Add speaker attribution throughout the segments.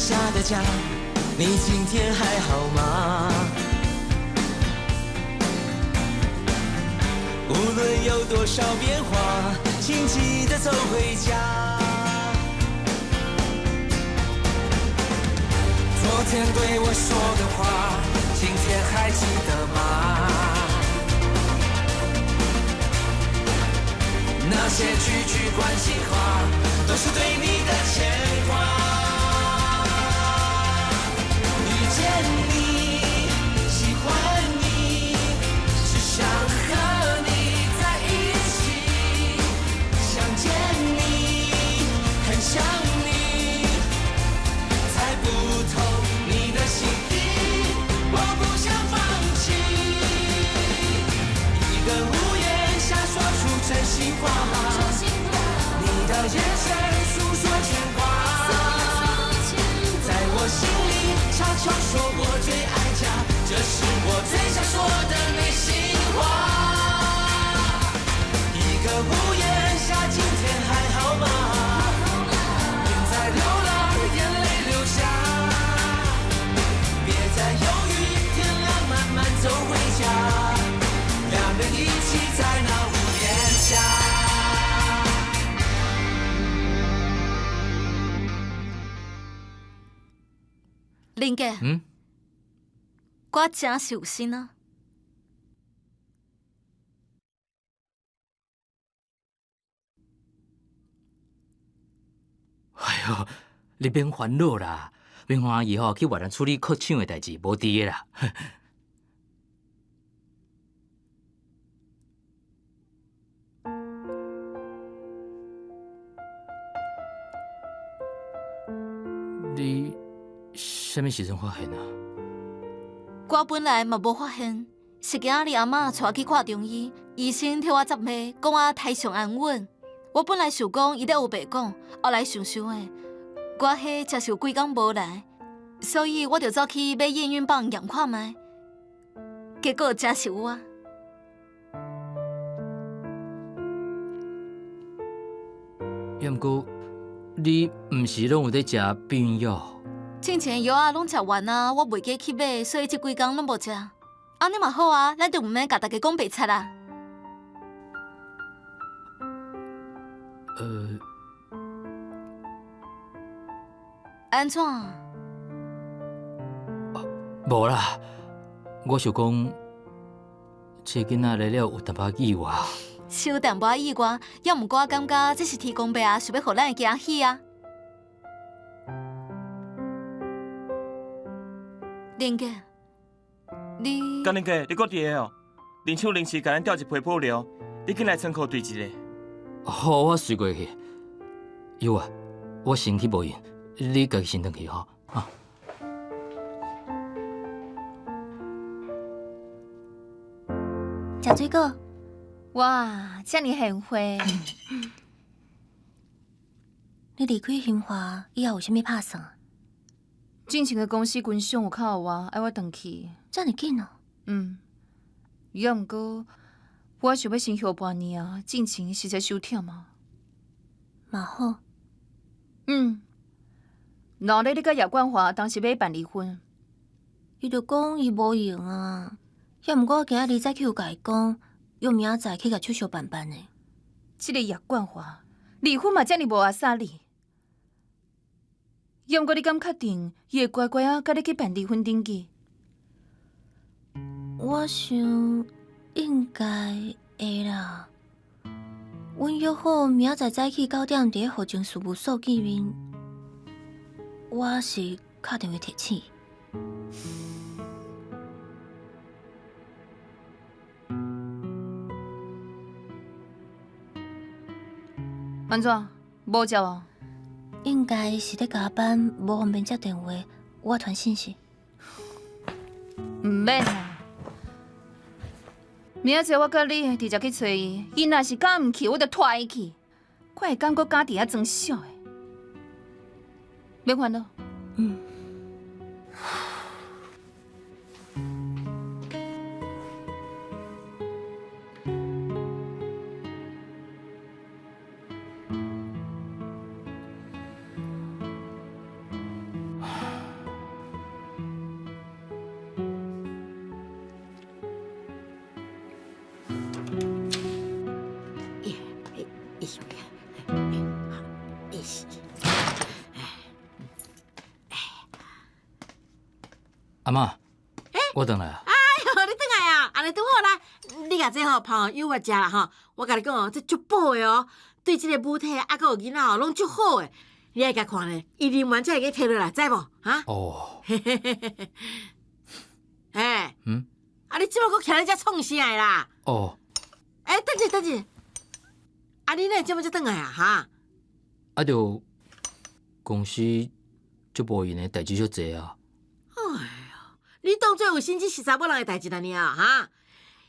Speaker 1: 下的家，你今天還好嗎？無論有多少變化，請記得走回家。昨天對我說的話，今天還記得嗎？那些句句關心話，都是對你的牽掛。遇見你，喜歡你，只想和你在一起。想見你，很想你，猜不透你的心意，我不想放棄。一個屋檐下說出真心話，你的眼神訴說牽掛，在我心裡悄悄說我最愛家，這是我最想說的內心話。一個屋檐下，今天還好嗎？別再流浪，眼淚流下，別再猶豫，天亮慢慢走回家，兩人一起在那屋檐下。
Speaker 2: 林杰，
Speaker 3: 嗯，
Speaker 2: 我真是有心啊。
Speaker 3: 哎喲，你免煩惱啦，明華阿姨吼去越南處理擴廠的代誌，無佇的啦。你啥物時陣發現啊？
Speaker 2: 我本來嘛無發現，是今仔日阿嬤帶我去看中醫，醫生替我插脈，講我胎上安穩。我本來想講伊咧烏白講，後來想想的，我彼才是有幾工無來，所以我就走去買驗孕棒驗看覓，結果真是有啊。
Speaker 3: 抑毋過，你毋是攏有咧食避孕藥？
Speaker 2: 進前藥仔攏食完啊，我袂記去買，所以這幾工攏無食。按呢嘛好啊，咱就毋免共大家講白賊啦。按怎？
Speaker 3: 無啦，我想講，這囡仔來了有淡薄意外。
Speaker 2: 是有淡薄意外，猶毋過我感覺這是天公伯啊，想欲予咱的驚喜啊！林杰，你
Speaker 4: 江林杰，你閣佇个哦？林廠臨時共咱調一批布料，你緊來倉庫對一下。
Speaker 3: 好，我隨過去。有啊，我先去無閒，你家己先轉去吼。啊。
Speaker 5: 食水果。
Speaker 6: 哇，遮爾賢惠！
Speaker 5: 你離開興華以後有啥物拍算？
Speaker 6: 進前的公司軍長有敲予我，愛我轉去。
Speaker 5: 遮爾緊哦？
Speaker 6: 嗯，猶毋過，我想欲先歇半年啊，進前實在傷忝啊。
Speaker 5: 嘛好。
Speaker 6: 嗯，若咧你佮葉冠華當時欲辦離婚，
Speaker 5: 伊就講伊無閒啊。猶毋過我今仔日早起有共伊講，約明仔載去共手續辦辦的。
Speaker 6: 這個葉冠華離婚嘛遮爾無阿薩哩，猶毋過你敢確定伊會乖乖仔共你去辦離婚登記？
Speaker 5: 我想應該會啦。阮約好明仔載早起9點佇咧戶政事務所見面，我是敲電話提醒。
Speaker 6: 按怎？無接啊？
Speaker 5: 應該是咧加班，無方便接電話，我傳信息。
Speaker 6: 毋免啦，明仔載我佮你直接去揣伊，伊若是敢毋去，我就拖伊去。看伊敢閣敢佇遐裝痟的，免煩惱。
Speaker 5: 嗯。
Speaker 3: 阿嬤，我轉來啊。
Speaker 7: 哎喲，你轉來啊！按呢拄好啦，你共這吼泡予幼兒食啦吼。我共你講哦，這足補的哦，對這個母體啊，閣有囡仔哦，攏足好的。你愛共看咧，伊啉完才會記提落來，知無？哈？
Speaker 3: 哦。
Speaker 7: 欸。
Speaker 3: 嗯。
Speaker 7: 啊！你這擺閣徛咧遮創啥的啦？
Speaker 3: 哦。
Speaker 7: 欸，等者，等者。啊！你哪會這擺才轉來啊？哈？
Speaker 3: 啊，著公司足無閒的代誌足濟啊。
Speaker 7: 哎喲，你當做有心只是查某人的代誌爾啊？哈？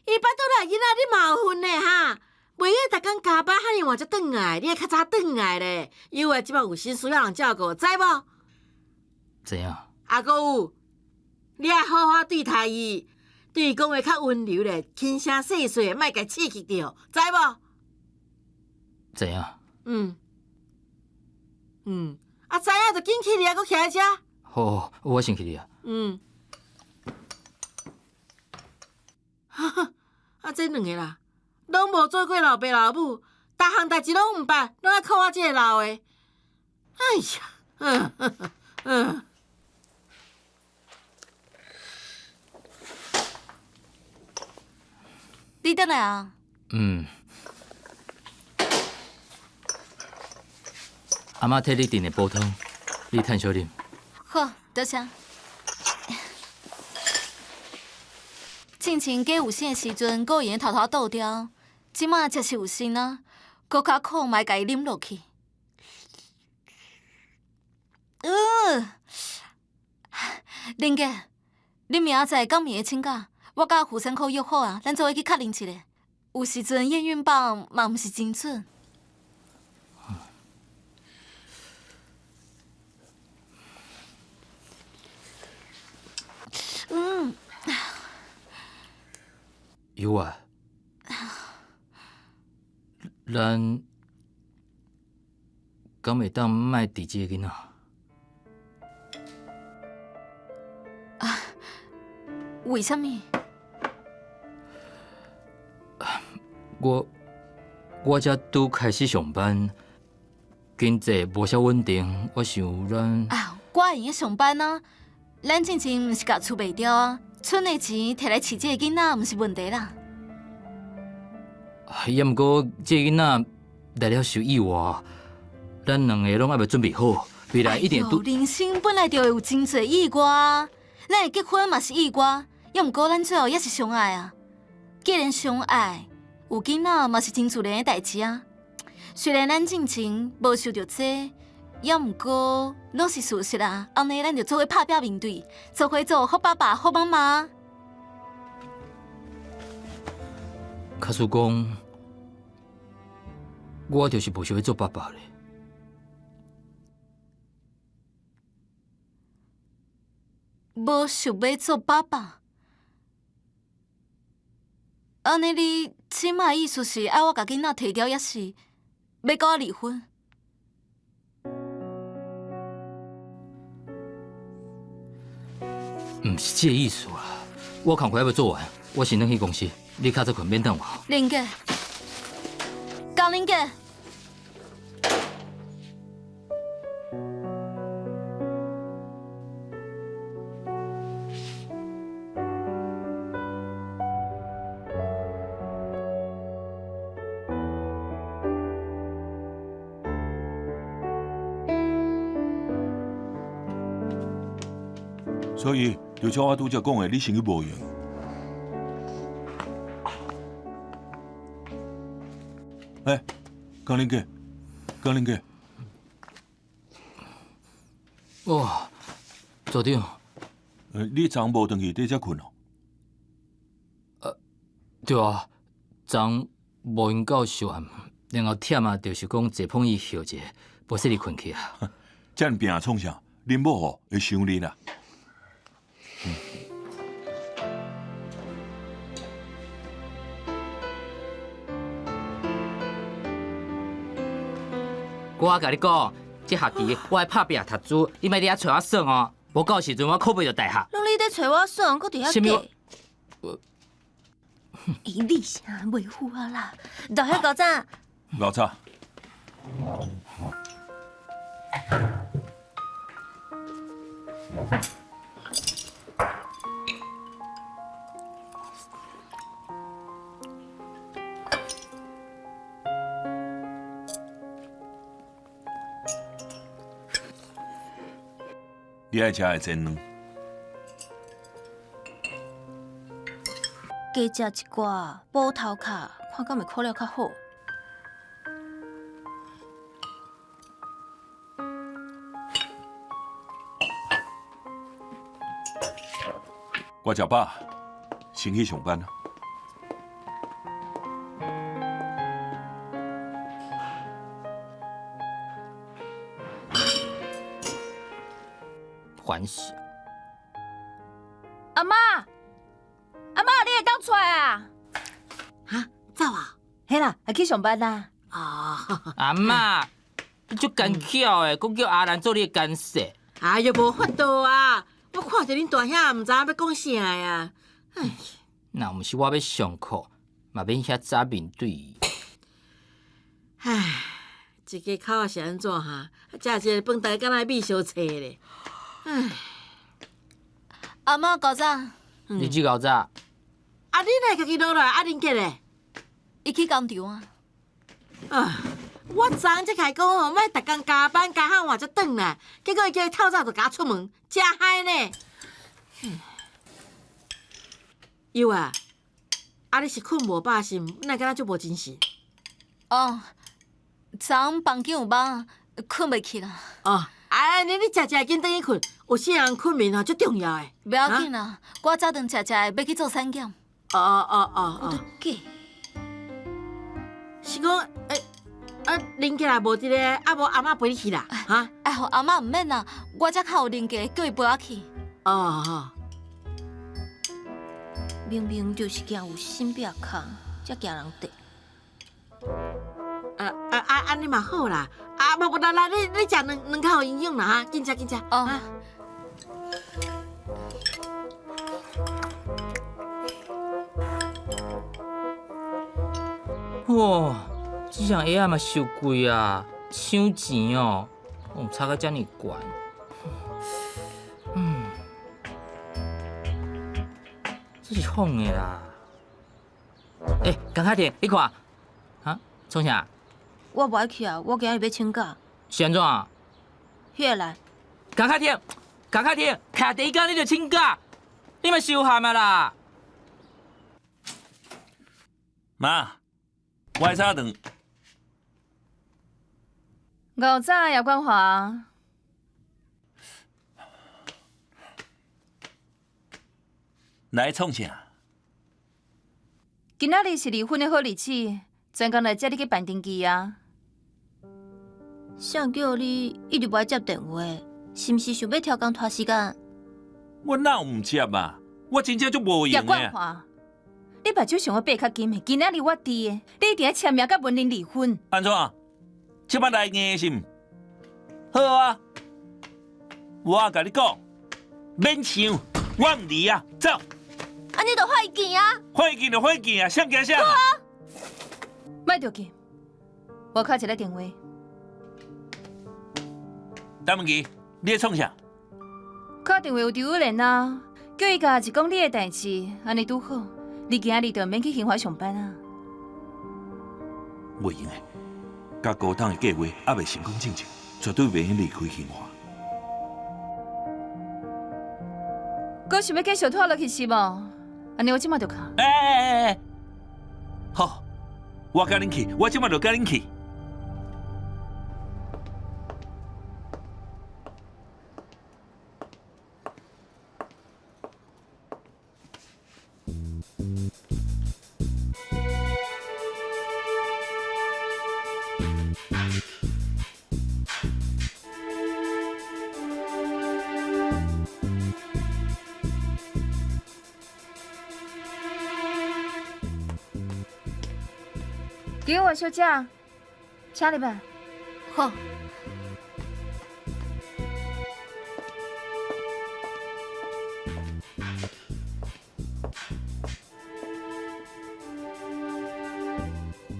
Speaker 7: 伊腹肚內囡仔你嘛有份呢？哈？袂用逐工加班，遐爾晚才轉來，你愛較早轉來咧。因為這擺有心需要人照顧，知無？
Speaker 3: 知影。
Speaker 7: 啊，閣有，你愛好好對待伊，對伊講話較溫柔咧，輕聲細細，莫共刺激著，知無？
Speaker 3: 知影。
Speaker 7: 嗯。嗯，啊，知影就緊去咧，閣徛佇遮。
Speaker 3: 好，我先去咧啊。
Speaker 7: 嗯。哈哈，啊，這兩个啦，攏無做過老爸老母，逐項代誌攏毋捌，攏愛靠我這个老的。哎呀，嗯嗯。
Speaker 2: 你轉來啊？
Speaker 3: 嗯。阿嬤替你訂的煲湯，你趁小啉。
Speaker 2: 好，多謝。進前假有生的時陣，閣會用偷偷倒掉，這馬才是有生啊，閣較苦嘛會共伊啉落去。林杰，你明仔載敢會用請假？我佮婦產科約好啊，咱做伙去確認一下。有時陣驗孕棒嘛毋是真準。嗯。
Speaker 3: 有啊，咱敢會當莫挃這个囡仔？
Speaker 2: 啊？為啥物？
Speaker 3: 我才拄開始上班，經濟無啥穩定，我想咱……
Speaker 2: 啊，我會用上班啊！咱進前毋是共厝賣掉啊，賰的錢摕來飼這个囡仔，毋是問題啦。
Speaker 3: 也毋過，這个囡仔來了受意外，咱兩個攏猶未準備好，未來一定會拄。
Speaker 2: 人生本來就會有真濟意外啊，咱會結婚嘛是意外，也毋過咱最後也是相愛啊。既然相愛，有囡仔嘛是真自然的代誌啊。雖然咱進前無想著這，也毋過攏是事實啊。按呢，咱就做伙拍拚面對，做伙做好爸爸、好媽媽。
Speaker 3: 假使講，我就是無想欲做爸爸咧。
Speaker 2: 無想欲做爸爸，按呢你這擺意思是愛我共囡仔提掉，抑是欲佮我離婚？
Speaker 3: 毋是這个意思啦，我工課猶未做完，我先轉去公司，你較早睏免等我。
Speaker 2: 林杰，江林杰。
Speaker 8: 所以，就像我拄才講的，你先去無閒。欸，江林杰，江林杰。
Speaker 3: 哦，组長。
Speaker 8: 你昨昏無轉去，佇遮睏哦？
Speaker 3: 對啊，昨昏無閒到收暗，然後忝啊，就是講坐碰椅歇一下，無說哩睏去啊。
Speaker 8: 這麼拼創啥？恁某吼會想你啦。
Speaker 3: 我共你講，這學期我愛拍拚讀書，你莫佇遐揣我耍哦。無到時陣我考袂著大學。
Speaker 5: 攏你咧揣我耍，閣佇遐假。欸，你啥袂赴啊啦？落遐厚早。
Speaker 8: 厚早。你愛食的煎卵，
Speaker 5: 加食一寡補頭殼，看敢會苦了較好。
Speaker 8: 我食飽，先去上班。
Speaker 3: 煩死！
Speaker 6: 阿嬤，阿嬤，你會當出來啊？
Speaker 7: 哈，走啊！
Speaker 6: 嘿啦，愛去上班啦。
Speaker 7: 哦，
Speaker 3: 阿嬤，你足奸巧的，閣叫阿蘭做你的監舍。
Speaker 7: 哎喲，無法度啊！我看著恁大兄，毋知影欲講啥啊。唉，
Speaker 3: 若毋是我欲上課，嘛免遐早面對伊。
Speaker 7: 唉，這家口仔是按怎哈？食一个飯，大家敢若米相炊咧。唉，
Speaker 2: 阿嬤較早，
Speaker 3: 你這夠早？
Speaker 7: 啊，你哪會家己落來？啊，恁杰咧？
Speaker 2: 伊去工廠啊。
Speaker 7: 啊，我昨昏才共伊講吼，莫逐工加班加遐晚才轉來，結果伊叫伊透早就共我出門，真害呢。有啊，啊你是睏無飽是毋？哪會敢若足無精神？
Speaker 2: 哦，昨昏房間有貓，睏袂去啦。
Speaker 7: 哦，啊，你食食緊轉去睏，有時人睏眠吼足重要的。
Speaker 2: 袂要緊啦，我早頓食食的，欲去做產檢。
Speaker 7: 哦哦哦哦。
Speaker 5: 假。
Speaker 7: 是講，欸，啊，林杰也無佇咧，啊無阿嬤陪你去啦，哈？
Speaker 2: 哎吼，阿嬤毋免啦，我遮較有林杰，叫伊陪我去。
Speaker 7: 哦哦。
Speaker 5: 明明就是驚有心壁空，才驚人綴。
Speaker 7: 啊啊啊！按呢嘛好啦，啊無無來來，你食卵卵較有營養啦哈，緊食緊食。
Speaker 2: 哦。
Speaker 3: 哇，這双鞋仔嘛傷貴啊，搶錢哦，哦，差甲遮爾懸。嗯，這是仿的啦。欸，江卡婷，你看，哈，創啥？
Speaker 5: 我無愛去啊，我今日欲請假。
Speaker 3: 是按怎？
Speaker 5: 彼个來。
Speaker 3: 江卡婷，江卡婷，徛第一工你就請假，你嘛傷譀啊啦！
Speaker 8: 媽，我愛早轉。
Speaker 6: 五早，葉冠華。
Speaker 8: 來創啥？
Speaker 6: 今仔日是離婚的好日子，專工來接你去辦登記啊。
Speaker 5: 誰叫你一直無愛接電話，是毋是想欲刁工拖時間？
Speaker 8: 我哪有毋接啊？我真正足無閒
Speaker 6: 葉冠華，你目睭想欲擘較金的，今仔日我佇的，你一定愛簽名佮文玲離婚。
Speaker 8: 按怎？這擺來硬是毋？好啊，我共你講，免想，我毋離啊，走。
Speaker 5: 按呢就發意見啊！
Speaker 8: 發意見就發意見啊，誰驚誰啊？
Speaker 6: 莫著急，我敲一个電話。
Speaker 8: 陳文琪，你咧創啥？
Speaker 6: 敲電話有張玉蓮啊，叫伊共一講你的代誌，按呢拄好，你今仔日就免去興華上班啊。
Speaker 8: 袂用的，佮高檔的計劃猶未成功進前，絕對袂用離開興華。
Speaker 6: 閣想欲繼續拖落去是無？按呢我這馬就敲。
Speaker 8: 欸欸欸，好，我佮恁去，我這馬就佮恁去。
Speaker 6: 给我小姐，請入來。
Speaker 2: 好。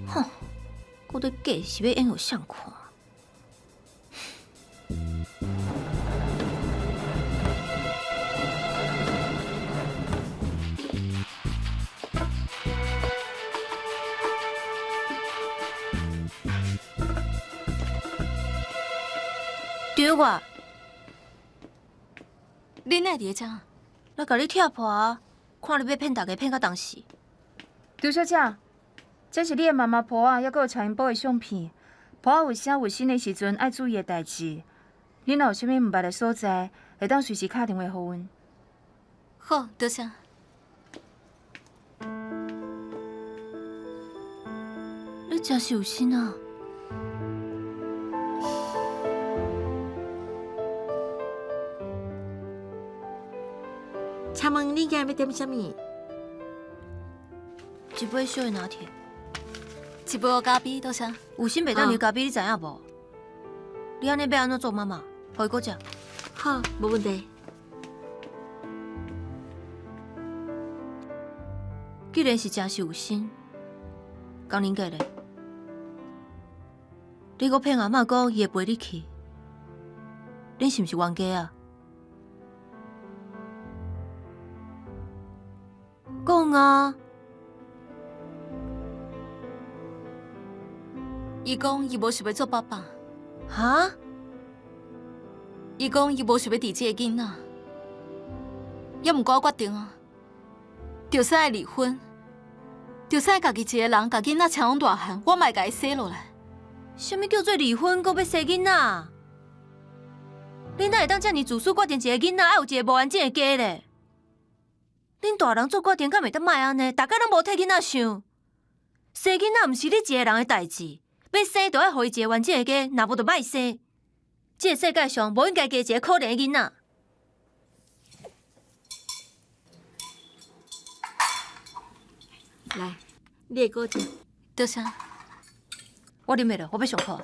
Speaker 5: 哼，閣底假是欲演予誰看？对我，
Speaker 2: 你哪会佇遮？
Speaker 5: 來共你拆破啊！看你欲騙大家騙到當時。
Speaker 6: 張小姐，這是你的媽媽婆仔，猶閣有超音波的相片。婆仔有啥有身的時陣愛注意的代誌。你若有啥物毋捌的所在，會當隨時敲電話予阮。
Speaker 2: 好，多謝。
Speaker 5: 你真是有心啊！
Speaker 7: 請問你今日欲點啥物？
Speaker 5: 一杯小的拿鐵。
Speaker 2: 一杯烏咖啡，多謝。
Speaker 5: 有心袂當啉咖啡，你知影無？你按呢欲按怎做媽媽？予伊閣食。
Speaker 7: 好，無問題。
Speaker 5: 既然是真是有心，江玲姐咧，你閣騙阿嬤講伊會陪你去，恁是毋是冤家啊？講啊！
Speaker 2: 伊講伊無想欲做爸爸。
Speaker 5: 哈？
Speaker 2: 伊講伊無想欲飼這个囡仔，猶毋過我決定啊，就算愛離婚，就算愛家己一个人共囡仔晟大漢，我嘛會共伊生落來。
Speaker 5: 啥物叫做離婚，閣欲生囡仔？你哪會當遮爾自私決定一個囡仔愛有一個無完整的家咧？恁大人做決定，敢會當莫按呢？逐家攏無替囡仔想，生囡仔毋是你一個人的代誌，欲生就愛予伊一個完整的家，若無就莫生。這個世界上無應該加一個可憐的囡仔。
Speaker 7: 來，你的果汁。
Speaker 2: 多謝。
Speaker 5: 我啉袂落，我欲上課。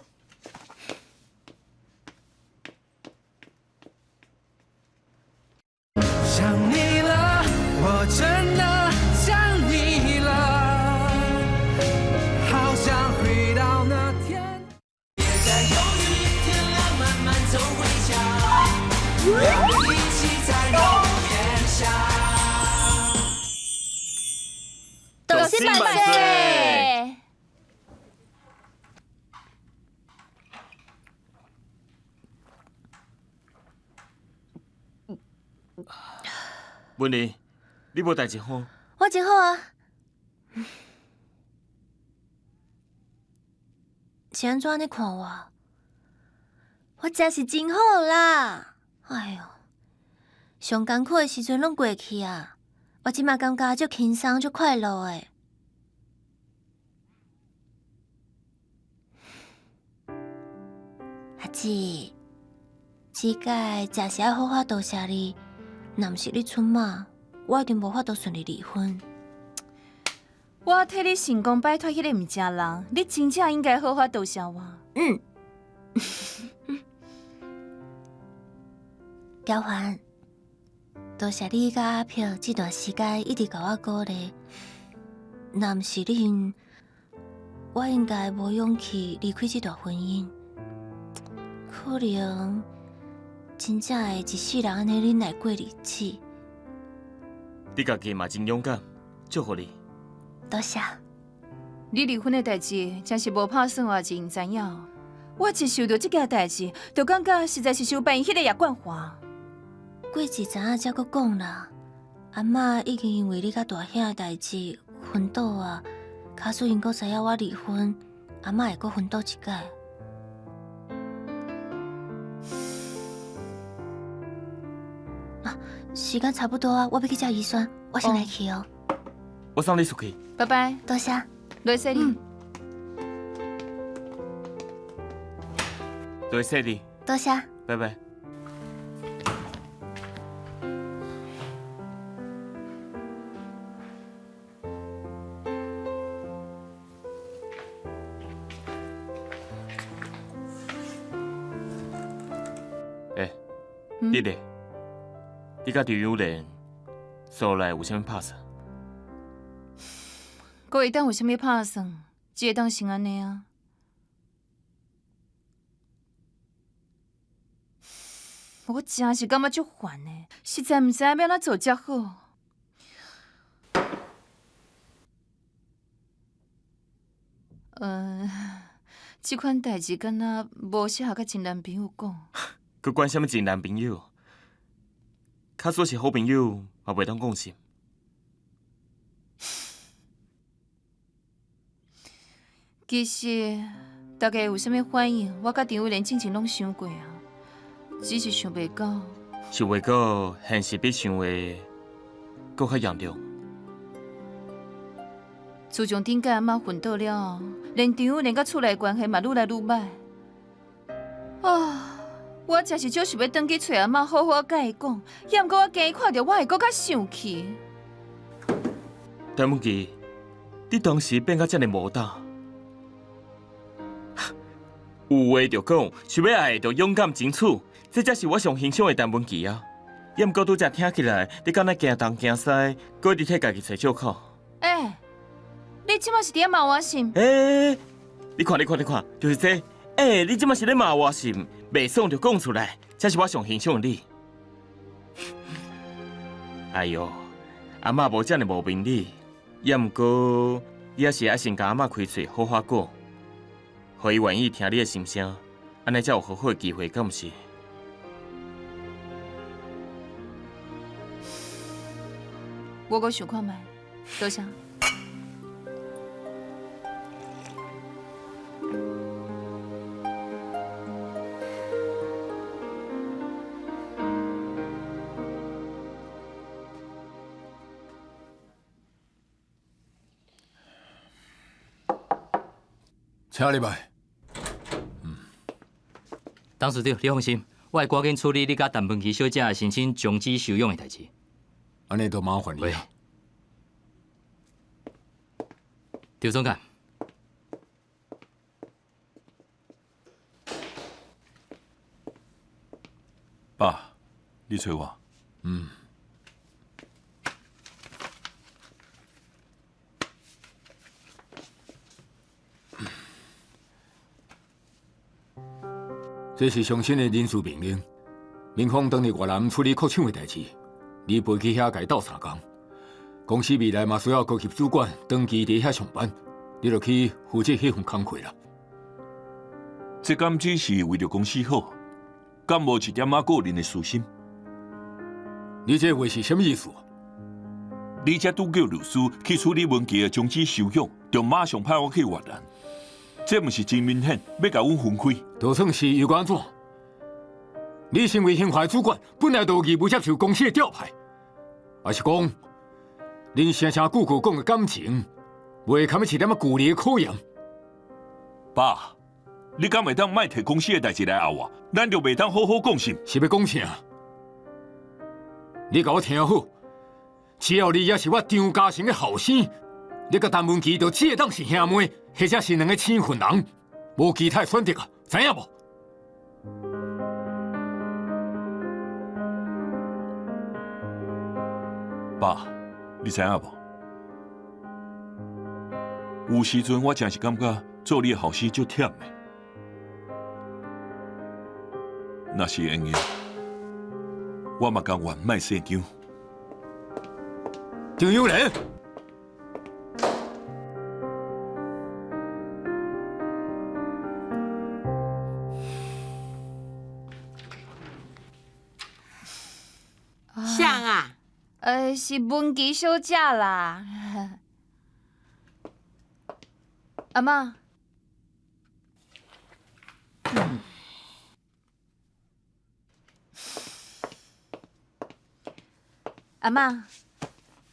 Speaker 1: 想你了，我真的想你了，好想回到那天。別再猶豫，天亮慢慢走回家，讓我們一起在屋檐下。
Speaker 5: 多謝萬歲！
Speaker 4: 文麗，你無代誌吼？
Speaker 5: 我真好啊。是按怎按呢看我？我真是真好啦！哎喲，上艱苦的時陣攏過去啊！我這馬感覺足輕鬆、足快樂的。阿姊，這擺真是愛好好多謝你，若毋是你出馬，我一定無法度順利離婚。
Speaker 6: 我替你成功擺脫彼个毋正人，你真正應該好好多謝我。
Speaker 5: 嗯。嬌環，多謝你佮阿飄這段時間一直共我鼓勵。若毋是恁，我應該無勇氣離開這段婚姻。可能真正會一世人按呢忍耐過日子。
Speaker 4: 你家己嘛真勇敢，祝福你。
Speaker 5: 多謝。
Speaker 6: 你離婚的代誌真是無拍算，我真知影。我一想著這件代誌，就感覺實在是傷病彼個葉冠華。
Speaker 5: 過一陣仔才閣講啦，阿嬤已經因為你佮大兄的代誌昏倒啊，假使𪜶閣知影我離婚，阿嬤會閣昏倒一擺。啊，時間差不多啊，我欲去接醫生，我先來去哦。
Speaker 4: 我送你出去。
Speaker 6: 拜拜。
Speaker 5: 多謝。
Speaker 6: 羅細你。
Speaker 4: 羅細你。
Speaker 5: 多謝。
Speaker 4: 拜拜。欸，你咧？你佮陳友蓮所來有啥物拍算？
Speaker 6: 閣會當有啥物拍算？只會當先按呢啊。我真是感覺足煩的，實在毋知影欲按怎做才好。這款代誌敢若無適合佮親男朋友講。
Speaker 4: 閣管啥物前男朋友，假使是好朋友，嘛袂當講是。
Speaker 6: 其實，大家有啥物反應，我佮張偉蓮進前攏想過啊，只是想袂到。
Speaker 4: 想袂到現實比想的閣較嚴重。
Speaker 6: 自從頂擺阿嬤昏倒了後，連張偉蓮佮厝內關係嘛愈來愈歹。啊！我真是足想欲轉去揣阿嬤，好好佮伊講，猶毋過我驚伊看著我會閣較生氣。
Speaker 4: 陳文琪，你當時變甲遮爾無膽，有話就講，想欲愛就勇敢爭取，這才是我上欣賞的陳文琪啊！猶毋過拄才聽起來，你敢若驚東驚西，閣一直替家己揣借口。
Speaker 6: 欸，你這馬是佇咧罵我是毋？
Speaker 4: 欸，你看，你看，你看，就是這。欸，你這馬是咧罵我是毋？袂爽就講出來，這是我上欣賞的你。哎喲，阿嬤無遮爾無明理，猶毋過你猶是愛先共阿嬤開喙，好好講，予伊願意聽你的心聲，按呢才有好好的機會，敢毋是？
Speaker 6: 我閣想看覓，多謝。
Speaker 9: 請入來。
Speaker 3: 董事長，你放心，我會趕緊處理你佮陳文琪小姐申請終止收養的代誌。
Speaker 9: 按呢就麻煩你啊。
Speaker 3: 張總監。
Speaker 10: 爸，你揣我。
Speaker 9: 嗯。這是上新的人事命令，民方當佇越南處理擴廠的代誌，你飛去遐共伊鬥相共。公司未來嘛需要高級主管長期佇遐上班，你就去負責彼份工課啦。
Speaker 10: 這敢只是為著公司好，敢無一點仔個人的私心？
Speaker 9: 你這話是啥物意思？
Speaker 10: 你才拄叫律師去處理文琪的終止收養，就馬上派我去越南，這毋是真明顯欲共阮分開？
Speaker 9: 就算是又閣按怎？你身為興華的主管，本來就有義務接受公司的調派，抑是講，恁聲聲句句講的感情，袂堪一點仔距離的考驗？
Speaker 10: 爸，你敢會當莫提公司的代誌來挾我？咱就袂當好好講是？
Speaker 9: 是欲講啥？你共我聽好，只要你猶是我張嘉誠的後生，你佮陳文琪就只會當是兄妹，或者是兩个親份人，無其他的選擇啊，知影無？
Speaker 10: 爸，你知影無？有時陣我真是感覺做你的後生足忝的。若是會用，我嘛甘願莫姓張。
Speaker 9: 張友仁。
Speaker 7: 誰啊？
Speaker 6: 是文琪小姐啦。阿嬤。阿嬤，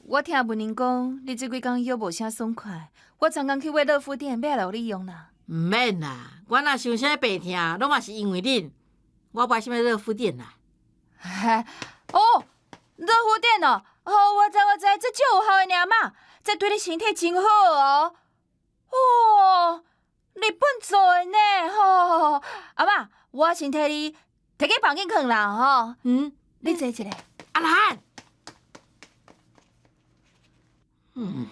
Speaker 6: 我聽文玲講，你這幾工腰無啥爽快，我昨昏去買熱敷墊，欲來予你用啦。
Speaker 7: 毋免啦，我若想啥病痛，攏嘛是因為恁，我無愛啥物熱敷墊啦。
Speaker 6: 哦，熱敷墊哦，哦，我知我知，這足有效的爾媽，這對你身體真好哦。哦，日本做的呢，吼，阿嬤，我先替你提去房間囥啦，吼。
Speaker 7: 嗯，
Speaker 6: 你坐一下。
Speaker 7: 阿蘭。嗯。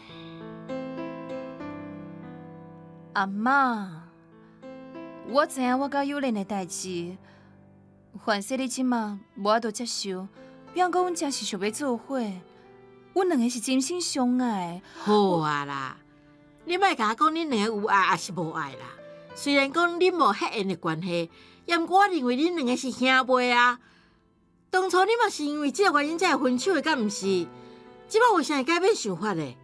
Speaker 6: 阿嬤，我知影我佮友蓮的代誌，凡說你這馬無法度接受，猶過阮真是想欲做伙，阮兩个是真心相愛。
Speaker 7: 好啊啦，你莫共我講恁兩个有愛抑是無愛啦。雖然講恁無血緣的關係，猶毋過我認為恁兩个是兄妹啊。當初你嘛是因為這个原因才會分手的，敢毋是？這擺為啥會改變想法咧？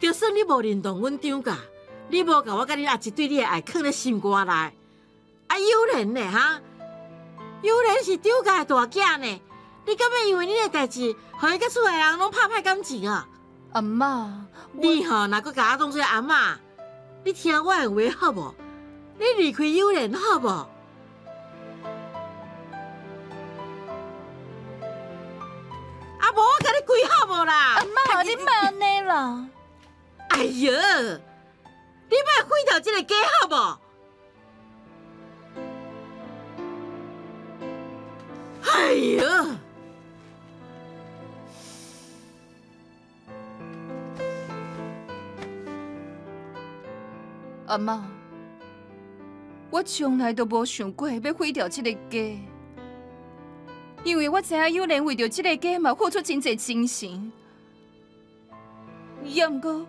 Speaker 7: 就算你無認同阮張家，你無共我佮恁阿姊對你的愛囥咧心肝內，啊有蓮呢哈？有蓮是張家的大囝呢，你敢欲因為恁的代誌，予伊佮厝內人攏拍歹感情啊？
Speaker 6: 阿嬤，
Speaker 7: 你吼若閣共我當做阿嬤，你聽我的話好無？你離開有蓮好無？啊無我共你跪好無啦？
Speaker 6: 阿嬤，你莫按呢啦！
Speaker 7: 哎喲，你莫毀掉這个家好無？哎喲！
Speaker 6: 阿嬤，我從來都無想過欲毀掉這个家，因為我知影有蓮為著這个家嘛付出真濟精神。猶毋過，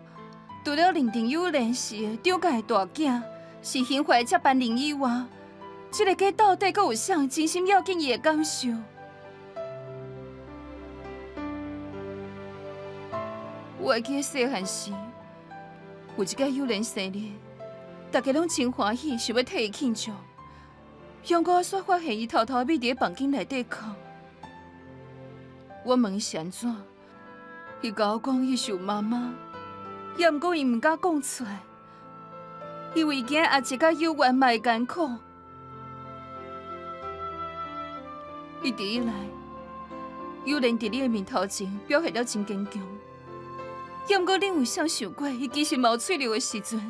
Speaker 6: 除了認定有蓮是張家的大囝，是刑法的接班人以外，這个家到底閣有啥真心要緊伊的感受？我會記得細漢時，有一擺有蓮生日，大家攏真歡喜，想欲替伊慶祝。猶過我煞發現伊偷偷覕佇咧房間內底哭。我問伊是按怎，伊共我講伊想媽媽，猶毋過伊毋敢講出來，因為驚阿姊佮有緣嘛會艱苦。一直以來，有蓮佇你的面頭前表現了真堅強，猶毋過恁有啥想過，伊其實嘛有脆弱的時陣？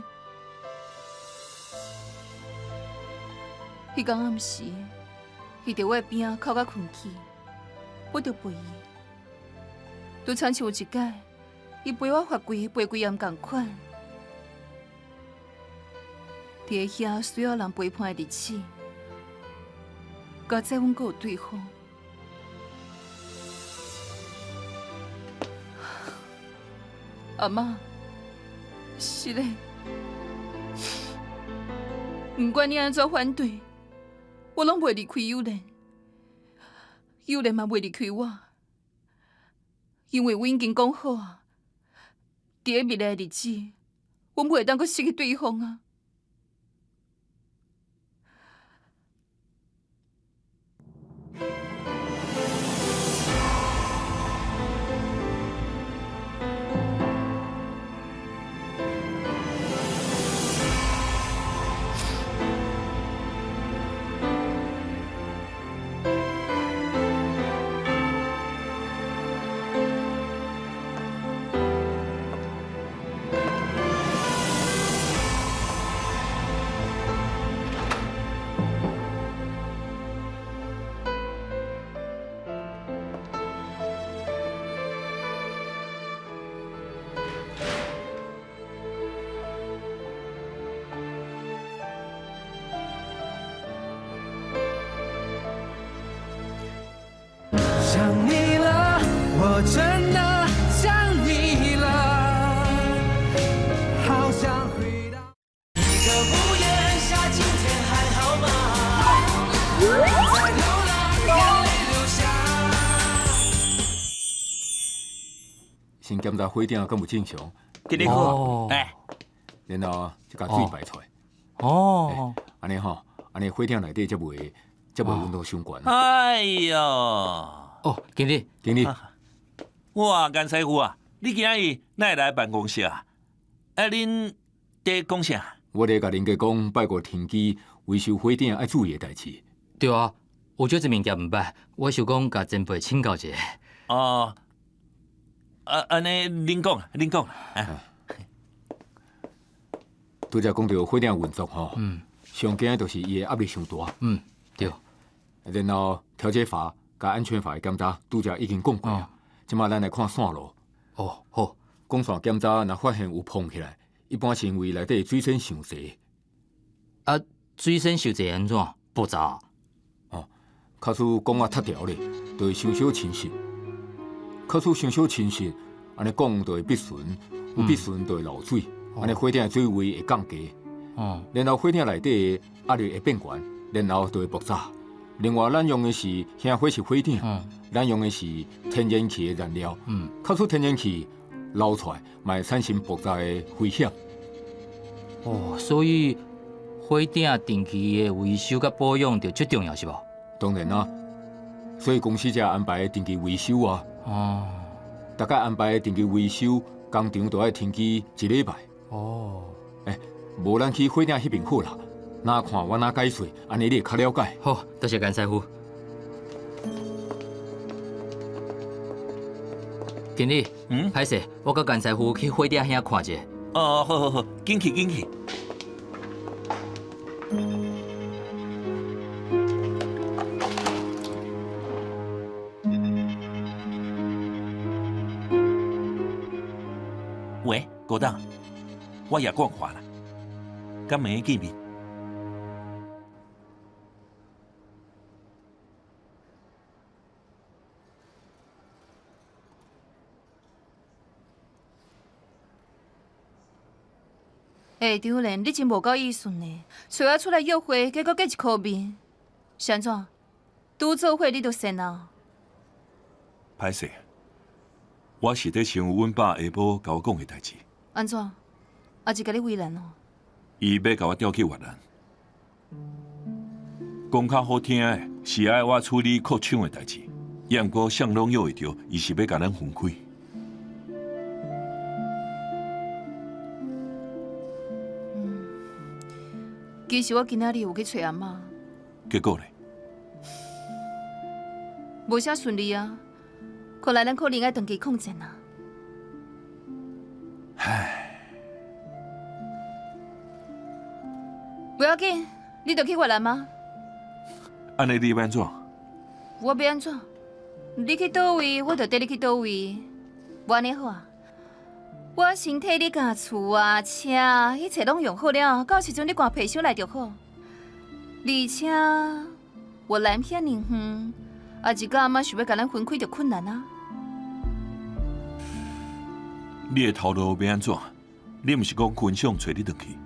Speaker 6: 彼工暗時，伊佇我的邊仔哭甲睏去，我就陪伊。拄親像有一擺，伊陪我罰跪，陪跪也毋仝款。佇遐需要人陪伴的日子，佳哉阮閣有對方。阿嬤，是嘞，毋管你按怎反對，我攏袂離開有蓮，有蓮嘛袂離開我，因為阮已經講好啊，佇咧未來的日子，阮袂當閣失去對方啊。
Speaker 1: 想你了，我真的想你了，好想回到。一個屋檐下，今天還好嗎？在流浪，眼淚流下。
Speaker 9: 先檢查火頂敢有正常。
Speaker 8: 今日好，欸，
Speaker 9: 然後才共水排出來。
Speaker 3: 哦，
Speaker 9: 按呢吼，按呢火頂內底才袂溫度傷懸。
Speaker 8: 哎喲！
Speaker 3: 哦，經理，
Speaker 9: 經理，
Speaker 8: 哇，顏師傅啊，你今仔日哪會來辦公室啊？啊，恁佇講啥？
Speaker 9: 我咧共林家講拜五停機維修火頂愛注意的代誌。
Speaker 3: 對啊，有少一物件毋捌，我想講共前輩請教一下。
Speaker 8: 哦，啊，按呢，恁講，恁講。
Speaker 9: 拄才講著火頂運作吼，上驚就是伊的壓力傷大。
Speaker 3: 嗯，對。
Speaker 9: 然後調節閥佮安全閥的檢查，拄才已經講過啊。這馬咱來看線路。
Speaker 3: 哦，好。
Speaker 9: 講線檢查，若發現有膨起來，一般是因為內底水線傷濟。
Speaker 3: 啊，水仙傷濟按怎？爆炸？
Speaker 9: 哦，假使講啊脫掉咧，就會傷小侵蝕。假使傷小侵蝕，按呢講就會必損，有必損就會漏水，按呢火鼎的水位會降低。
Speaker 3: 哦，
Speaker 9: 然後火鼎內底的壓力會變懸，然後就會爆炸。另外，咱用的是燃火式火鼎，咱用的是天然氣的燃料。假使天然氣流出來，嘛會產生爆炸的危險。
Speaker 3: 哦，所以火鼎定期的維修佮保養就足重要，是無？
Speaker 9: 當然啦，所以公司才安排定期維修啊。
Speaker 3: 哦，
Speaker 9: 逐擺安排定期維修，工廠就愛停機一禮拜。
Speaker 3: 哦，
Speaker 9: 欸，無咱去火鼎彼邊好啦，哪看我哪解說，按呢你會較了解。
Speaker 3: 好，多謝甘師傅。經理，歹勢，我佮甘師傅去火鼎遐看一下。
Speaker 8: 哦，好好好，緊去緊去。喂，高董，我也講話啦，敢會見面？
Speaker 6: 欸，張蓮，你真無夠意思呢！揣我出來約會，結果計一箍面，是按怎？拄做伙你就善啊？
Speaker 10: 歹勢，我是咧想阮爸下晡共我講的代誌。
Speaker 6: 按怎？也是共你為難哦？
Speaker 10: 伊欲共我調去越南，講較好聽的是愛我處理擴廠的代誌，也毋過啥攏約會著，伊是欲共咱分開。
Speaker 6: 其實我今仔日有去揣阿嬤，
Speaker 10: 結果咧？
Speaker 6: 無啥順利啊！看來咱可能愛長期抗戰啊！
Speaker 10: 唉，
Speaker 6: 不要緊，你著去越南嗎？
Speaker 10: 按呢你欲按怎？
Speaker 6: 我欲按怎？你去佗位，我就綴你去佗位。無按呢好啊！我先替你共厝啊、車啊，一切攏用好了，到時陣你趕皮箱來就好。而且越南遐爾遠，啊，一個阿嬤想欲共咱分開就困難啊！
Speaker 10: 你的頭路欲按怎？你毋是講昆尚揣你轉去？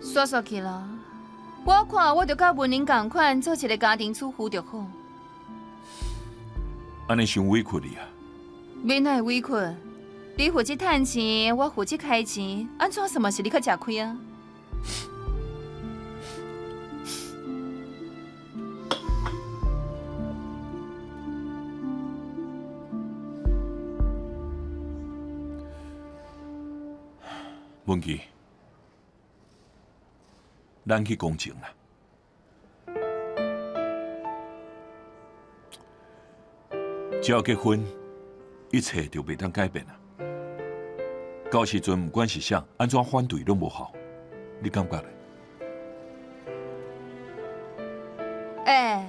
Speaker 6: 煞煞去啦！我看我就佮文玲仝款，做一个家庭主婦就好。
Speaker 10: 按呢傷委屈你啊！
Speaker 6: 欲哪會委屈？你負責趁錢，我負責開錢，按怎算嘛是你較食虧啊？
Speaker 10: 文琪，咱去公證啦。只要結婚，一切就袂當改變啦。到時陣，毋管是啥，按怎反對攏無效，你感覺咧？
Speaker 6: 欸，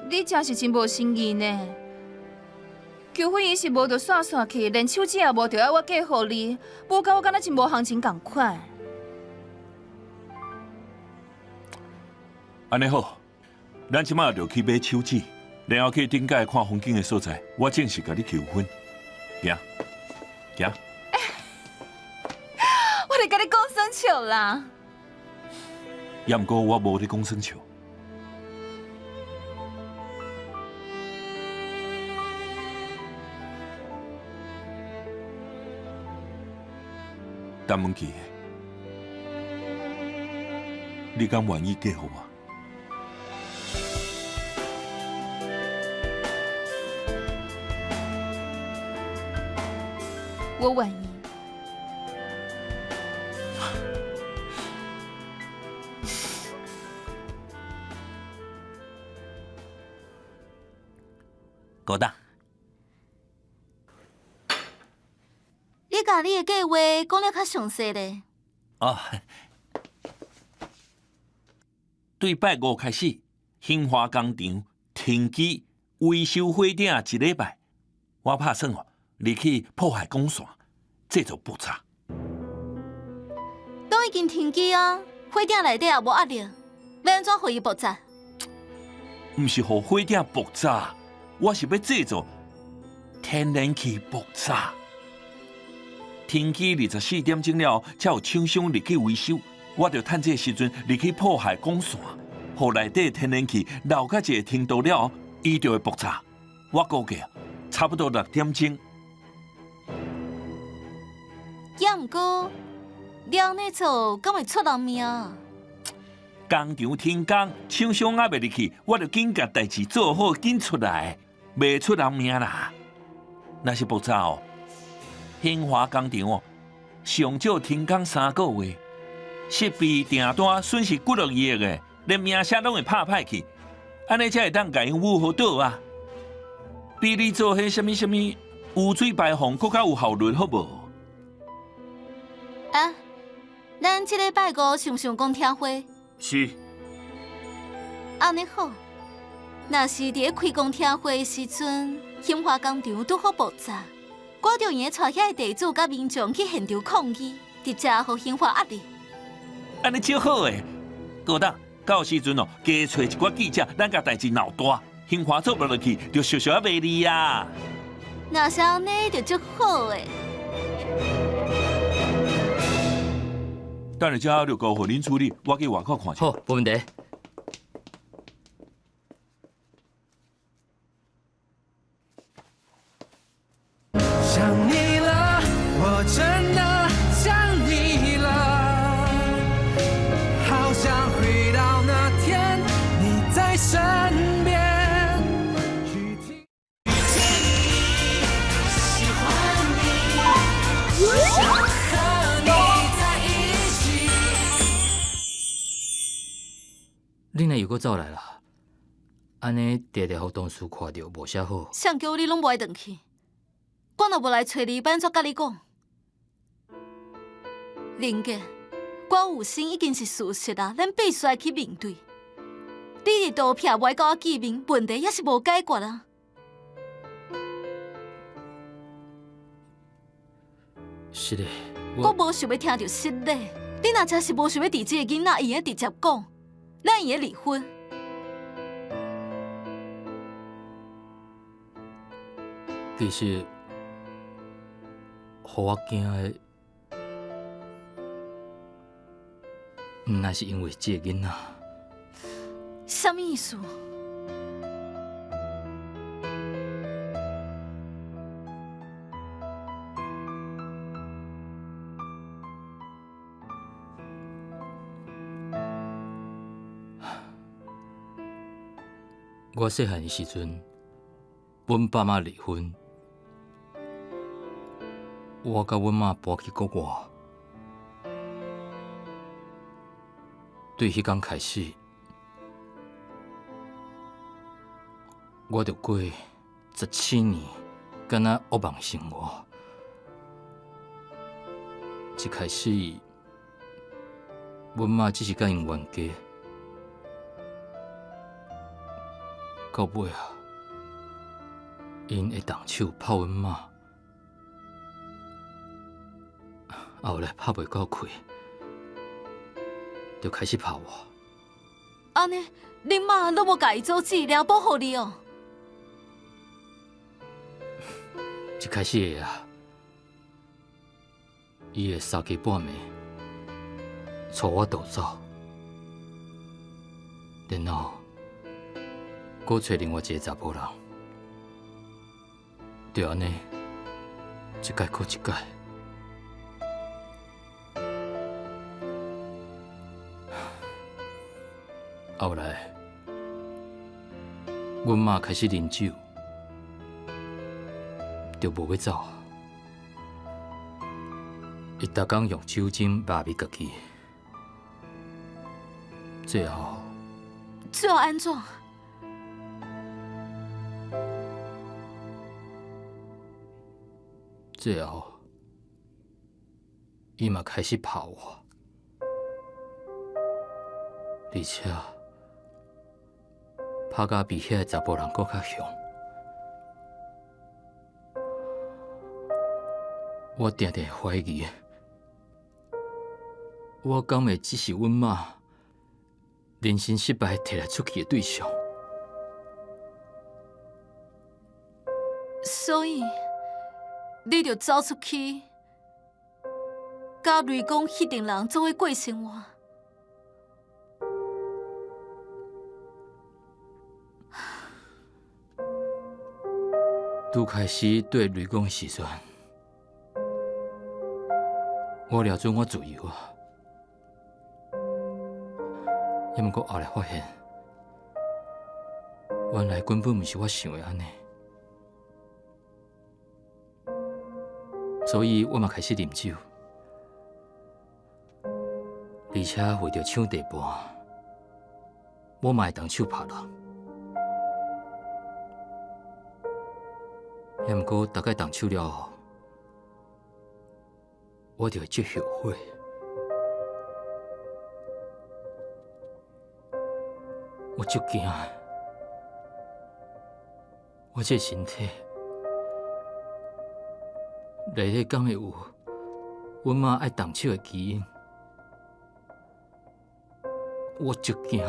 Speaker 6: 你真是真無誠意呢！求婚儀式無就煞煞去，連手指也無，就愛我嫁予你，無共我敢若真無行情仝款。
Speaker 10: 按呢好，咱這擺就去買手指，然後去頂界看風景的所在。我正式共你求婚，行行。
Speaker 6: 我咧共你講耍笑啦。
Speaker 10: 也毋過我無咧講耍笑。陳文琪，你敢願意嫁予我？
Speaker 6: 我願意。
Speaker 8: 高大，
Speaker 2: 你共你的計劃講得較詳細咧。
Speaker 8: 哦，對拜五開始，興華工廠停機維修火鼎一禮拜，我拍算哦，入去破壞光線，製造爆炸。
Speaker 2: 攏已已經停機啊，火鼎內底也無壓力，欲按怎予伊爆炸？
Speaker 8: 毋是予火鼎爆炸，我是欲製造天然氣爆炸。停機24點鐘了後，才有廠商入去維修。我就趁這个時陣入去破壞管線，予內底天然氣漏到一个程度了後，伊就會爆炸。我估計差不多6點鐘。
Speaker 2: 猶毋過，你按呢做，敢會出人命？
Speaker 8: 工廠停工，廠商猶未入去，我就緊共代誌做好，緊出來，袂出人命啦。若是爆炸哦，興華工廠哦，上少停工3個月，設備訂單損失幾落億的，連名聲攏會拍歹去，按呢才會當共𪜶唬予倒啊！比你做彼啥物啥物污水排放閣較有效率，好無？
Speaker 2: 啊，咱這禮拜五想毋想講聽會？
Speaker 4: 是。
Speaker 2: 按呢好，若是佇咧開公聽會的時陣，興華工廠拄好爆炸，我就用得帶遐个地主佮民眾去現場抗議，直接予興華壓力。
Speaker 8: 按呢足好的，高董，到時陣哦，加揣一寡記者，咱共代誌鬧大，興華做無落去，就俗俗仔賣你啊。
Speaker 2: 若是按呢，就足好的。
Speaker 10: 等下這就交予恁處理，我去外口看一下。
Speaker 3: 好，無問題。
Speaker 1: 想你了，我真的想你了，好想回到那天你在身邊。遇見你，喜歡你，只想和你在一起。
Speaker 3: 你若又閣走來啦，按呢定定予同事看著無啥好。
Speaker 2: 誰叫你攏無愛轉去？我若無來揣你，欲按怎佮你講？林傑，我有心已經是事實啊，咱必須愛去面對。你佇逃避，無愛佮我見面，問題猶是無解決啊！
Speaker 3: 是的，
Speaker 2: 我無想欲聽著失禮。你若真是無想欲佇這个囡仔，會用得直接講，咱會用得離婚。
Speaker 3: 其實，予我驚的，毋那是因為這个囡仔。
Speaker 2: 啥物意思？
Speaker 3: 我細漢的時陣，阮爸媽離婚，我佮阮媽搬去國外。對彼工開始，我就過17年，敢若惡夢生活。一開始，阮媽只是佮𪜶冤家，到尾啊，𪜶會動手拍阮媽，後來拍袂夠氣，就開始拍我。
Speaker 2: 按呢，恁媽攏無共伊阻止，掠保護你哦。
Speaker 3: 一開始會啊，伊會三更半暝帶我逃走，然後閣揣另外一個查埔人，就按呢一擺閣一擺。後來，阮媽開始啉酒，就無欲走。伊逐工用酒精麻痹家己，最後，
Speaker 2: 最後按怎？
Speaker 3: 最後，伊嘛開始拍我，而且拍甲比彼个查埔人閣較兇。我定定懷疑，我敢會只是阮媽人生失敗提來出氣的對象？
Speaker 2: 所以你就走出去，佮雷公彼陣人做伙過生活。
Speaker 3: 拄開始對雷公的時陣，我掠準我自由啊，猶毋過後來發現，原來根本毋是我想的按呢，所以我嘛開始啉酒，而且為著搶地盤，我嘛會動手拍人。猶毋過，逐擺動手了後，我就會足後悔。我足驚，我這個身體內底敢會有阮媽愛動手的基因？我足驚，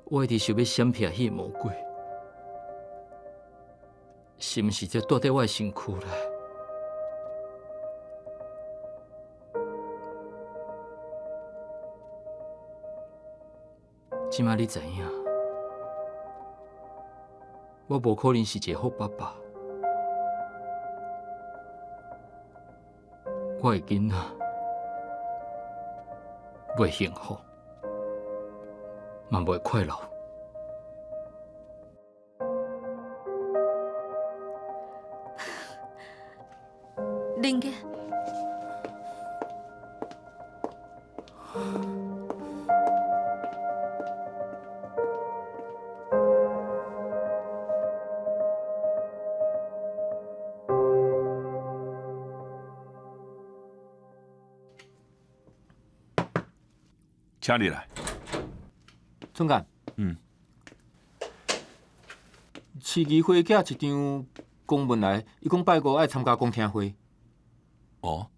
Speaker 3: 我一直想欲閃避彼個魔鬼，是毋是就蹛佇我的身軀內？這擺你知影，我無可能是一個好爸爸，我的囡仔袂幸福，嘛袂快樂。
Speaker 2: 林杰，
Speaker 10: 請你來。
Speaker 9: 總監。市議會寄一張公文來，伊講拜五愛參加公聽會。
Speaker 10: 哦。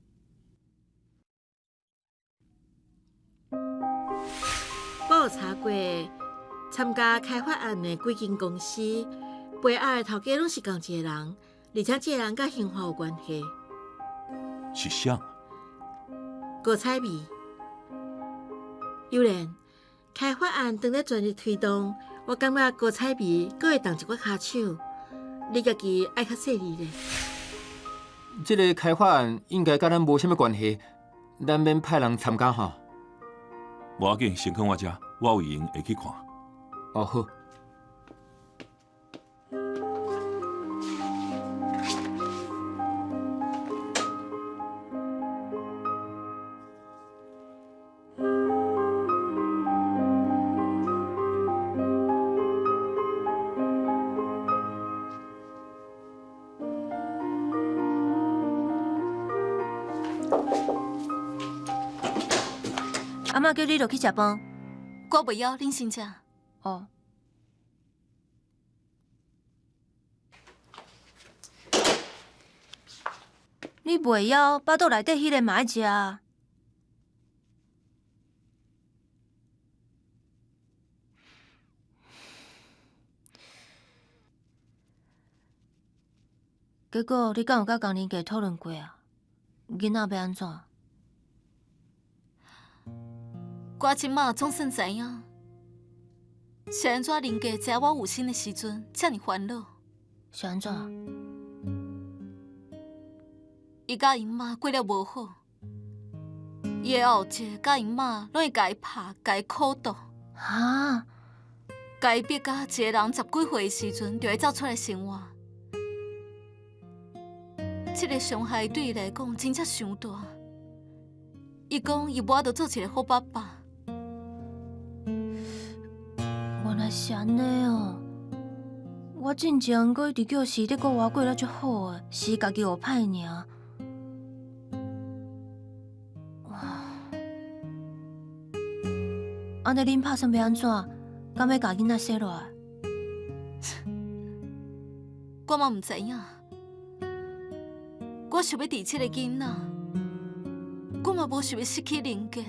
Speaker 7: 我有查過，參加開發案的幾間公司，背後的頭家攏是仝一個人，而且這個人佮興華有關係。
Speaker 10: 是啥？
Speaker 7: 郭采美。尤蘭，開發案當咧全力推動，我感覺郭采美閣會動一寡跤手，你家己愛較細膩咧。
Speaker 9: 這个開發案應該佮咱無啥物關係，咱免派人參加吼。
Speaker 10: 無要緊，先囥我遮，我有閒會去看。
Speaker 9: 哦，好。
Speaker 5: 阿嬤叫你落去食飯。
Speaker 2: 我袂枵，恁先食。
Speaker 5: 哦。你袂枵，腹肚內底彼个嘛愛食啊。結果你敢有佮工人家討論過啊？囡仔欲按怎？
Speaker 2: 我這馬總算知影，是按怎林家知影我有身的時陣，遮爾煩惱。
Speaker 5: 是按怎？
Speaker 2: 伊佮𪜶媽過了無好，伊的後姐佮𪜶媽攏會共伊拍，共伊苦毒。
Speaker 5: 哈？
Speaker 2: 共伊逼甲一个人十幾歲的時陣，就愛走出來生活。這个傷害對伊來講真正傷大。伊講伊無法度做一個好爸爸。
Speaker 5: 原來是按呢哦！我進前閣一直叫是咧國外過了足好的，是家己學歹爾。按呢恁拍算欲按怎？敢欲共囡仔生落來？
Speaker 2: 我嘛毋知影。我想欲佇這个囡仔，無想欲失去人格。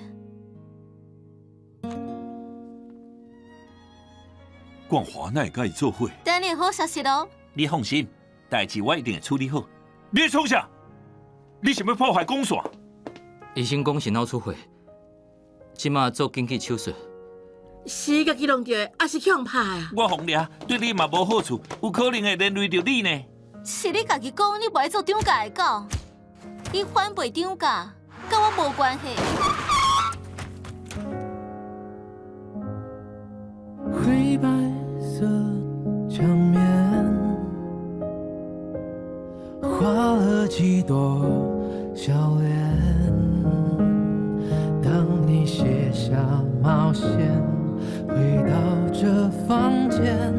Speaker 10: 冠華哪會佮伊做伙？
Speaker 2: 等你好消息囉。
Speaker 8: 你放心，代誌我一定會處理好。
Speaker 10: 你咧創啥？你想欲破壞鋼線？
Speaker 3: 醫生講是腦出血，這馬做緊急手術。
Speaker 7: 是伊家己弄著的，抑是去予拍啊？
Speaker 8: 我予掠，對你嘛無好處，有可能會連累著你呢。
Speaker 2: 是你家己講，你無愛做張家的狗，伊反背張家，佮我無關係。
Speaker 1: 灰白色牆面，畫了幾朵笑臉。當你卸下帽線，回到這房間，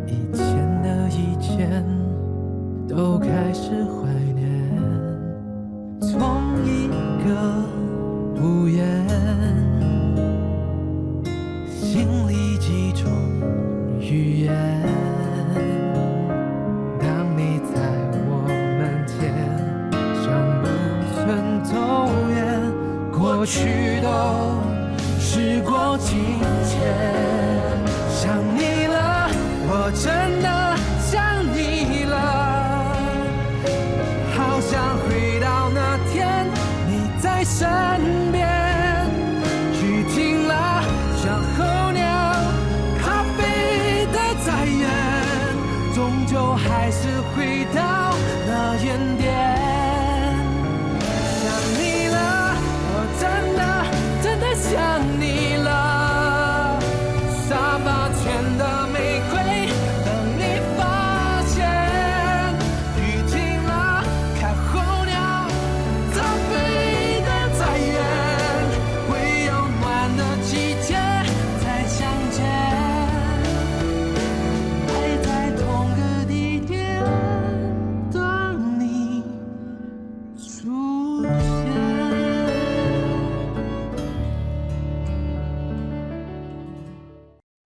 Speaker 1: 以前的以前都開始懷念。從一個屋檐，心裡幾種語言。當你在我門前，像不曾走遠，過去都時過境遷。想你了，我真的想你了，好想回到那天你在身邊。